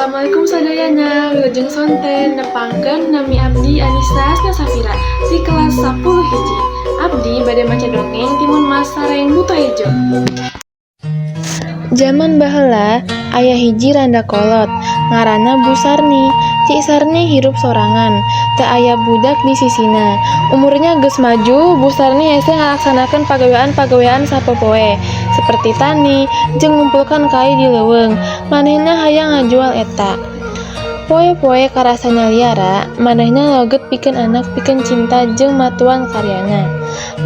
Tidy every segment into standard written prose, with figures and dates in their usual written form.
Assalamualaikum sadayana, wilujeng sonten. Nepangkeun, nami abdi Anissa Hasna Safira di kelas 10 hiji. Abdi bade maca dongeng Timun Mas sareng Buto Hejo. Zaman baheula aya hiji randa kolot ngaranna Bu Sarni. Ci Sarni hirup sorangan, teu aya budak di sisina. Umurnya geus maju, Bu Sarni hese ngalaksanakeun pagawean-pagawean sapopoe seperti tani jeung ngumpulkeun kai di leuweung. Manehna hayang ngajual eta. Poe-poe karasa nyaliara, manehna loget pikeun anak pikeun cinta jeung matuan karyana.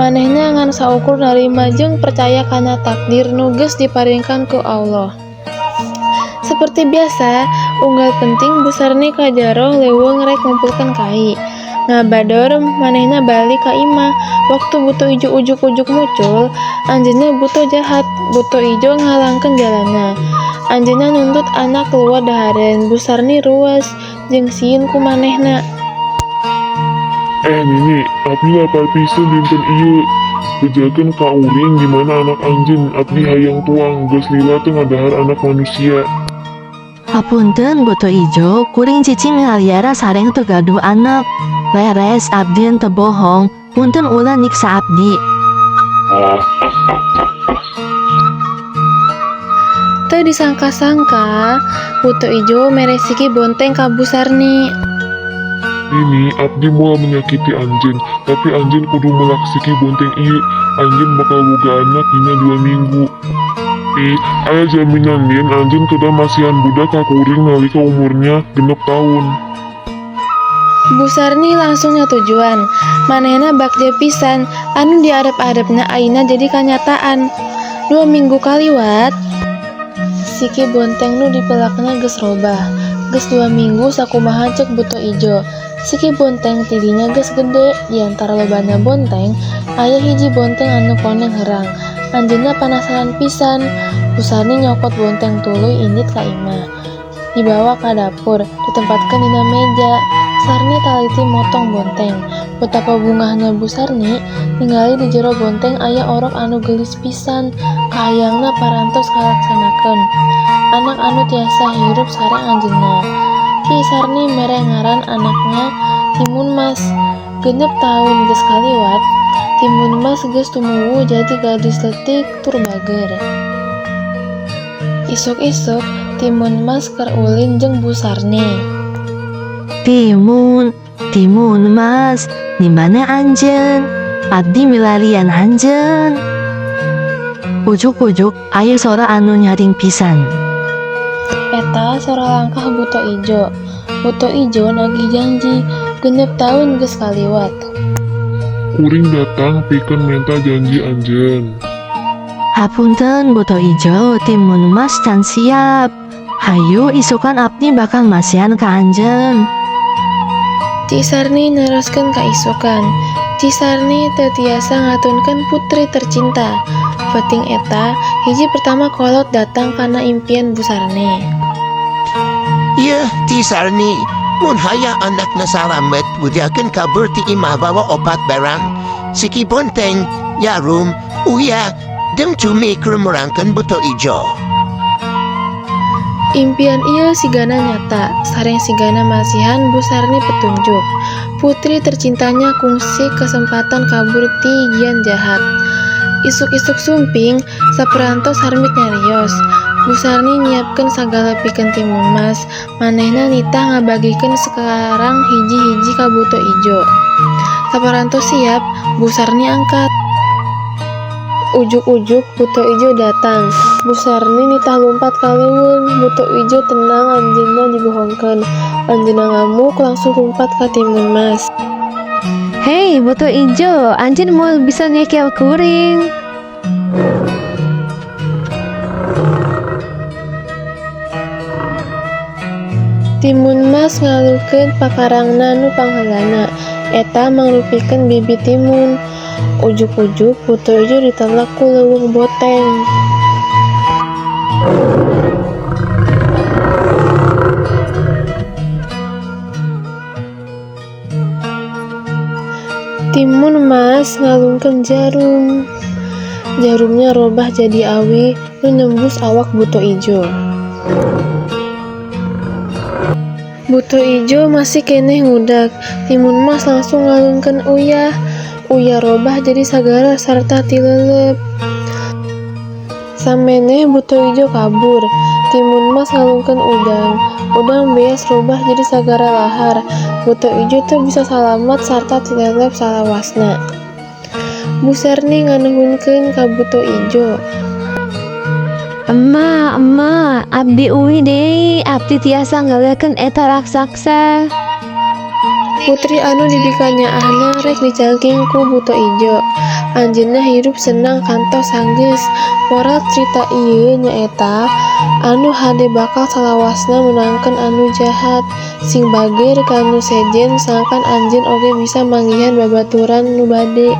Manehna ngan saukur narima jeung percaya kana takdir nu geus diparingkeun ku Allah. Seperti biasa, unggal penting Bu Sarni ka jaro leuweung rek ngumpulkeun kai. Ngabador manehna balik ka imah. Waktu Buto Ijo ujug-ujug mucul, anjeunna buto jahat. Buto Ijo ngahalangkeun jalanna. Anjeunna nuntut anak keluar dahareun. Bu Sarni ruas jeung sieun ku manehna. Eh, Nini, abdi lapar pisan dinten ieu. Bejakeun ka uring di mana anak anjeun, abdi hayang tuang, geus lila teu ngadahar anak manusia. Hapunten, Buto Ijo, kuring cicing ngaliara sareng teu gaduh anak. Leres, abdi henteu bohong, punten ulah nyiksa abdi. Teu disangka-sangka, Buto Ijo mere siki bonteng ka Bu Sarni. Nini, abdi moal menyakiti anjeun, tapi anjeun kudu melak siki bonteng ieu. Anjeun bakal boga anak dina 2 minggu. Tapi, aya jaminan yen anjeun kedah masihan budak ka kuring nalika umurnya 6 taun. Bu Sarni langsung nyatujuan. Manehna bagja pisan, anu diarep-arepna ayeuna jadi kanyataan. 2 minggu kaliwat, siki bonteng nu dipelakna geus robah. Geus 2 minggu sakumaha cek Buto Ijo. Siki bonteng tidinya geus gede. Di antara lobana bonteng, aya hiji bonteng anu koneng herang. Anjeunna panasaran pisan. Bu Sarni nyokot bonteng tuluy indit ka imah. Dibawa ka dapur, ditempatkeun dina meja. Sarni taliti motong bonteng. Betapa bungahna Bu Sarni ningali di jero bonteng aya orok anu geulis pisan. Kahayangna parantos kalaksanakeun. Anak anu tiasa hirup sareng anjeunna. Ki Sarni mere ngaran anakna Timun Mas. 6 taun geus kaliwat, Timun Mas geus tumuwuh jadi gadis leutik tur bager. Isuk-isuk Timun Mas keur ulin jeung Bu Sarni. Timun, Timun Mas, di mana anjeun? Abdi milarian anjeun. Ujug-ujug aya sora anu nyaring pisan. Eta sora langkah Buto Ijo. Buto Ijo nagih janji. 6 taun geus kaliwat. Kuring datang pikeun menta janji anjeun. Hapunten, Buto Ijo, Timun Mas can siap. Hayu isukan abdi bakal masihan ka anjeun. Ci Sarni neroskeun ka isukan. Ci Sarni teu tiasa ngatunkeun putri tercinta. Peuting eta, hiji pertama kolot datang kana impian Bu Sarni. Yeuh, Ci Sarni, mun hayang anakna salamet, budalkeun kabur ti imah bawa opat barang. Siki bonteng, jarum, uyah, jeung cumi keur merangkeun Buto Ijo. Impian ieu sigana nyata, sareng sigana masihan Bu Sarni petunjuk. Putri tercintanya kungsi kesempatan kabur ti gian jahat. Isuk-isuk sumping, saperantos harmit nyarios. Bu Sarni nyiapkeun sagala pikeun Timun Mas. Manehna nitah ngabagikeun sekarang hiji-hiji ka Buto Ijo. Saparantos siap, Bu Sarni angkat. Ujug-ujug Buto Ijo datang. Bu Sarni nitah lumpat ka leuweung. Buto Ijo tenang anjeunna dibohongkeun. Anjeunna ngamuk langsung lumpat ka Timun Mas. Hei, Buto Ijo, anjeun moal bisa nyekel kuring. Timun Mas ngaluhkeun pakarangna nu pangheulana, eta mangrupikeun bibi timun. Ujug-ujug Buto Ijo ditelek ku leuweung boteng. Timun Mas ngalungkeun jarum. Jarumnya robah jadi awi nu nembus awak Buto Ijo. Buto Ijo masih keneh ngudag. Timun Mas langsung ngalunkeun uyah. Uyah robah jadi sagara sarta tilelep. Sameneh Buto Ijo kabur, Timun Mas ngalunkeun udang. Udang beas robah jadi sagara lahar. Buto Ijo teu bisa salamet sarta tilelep salawasna. Bu Sarni nganuhunkeun ka Buto Ijo. Emak, emak, abdi uih deui, abdi tiasa ngaleukeun eta raksasa. Putri anu dipikanyaahna rek dicangking ku Buto Ijo. Anjeunna hirup senang kantos sanggeus. Moral crita ieu nyaeta anu hade bakal salawasna meunangkeun anu jahat. Sing bager ka nu sejen sangkan anjeun oge bisa manggihan babaturan nu bade.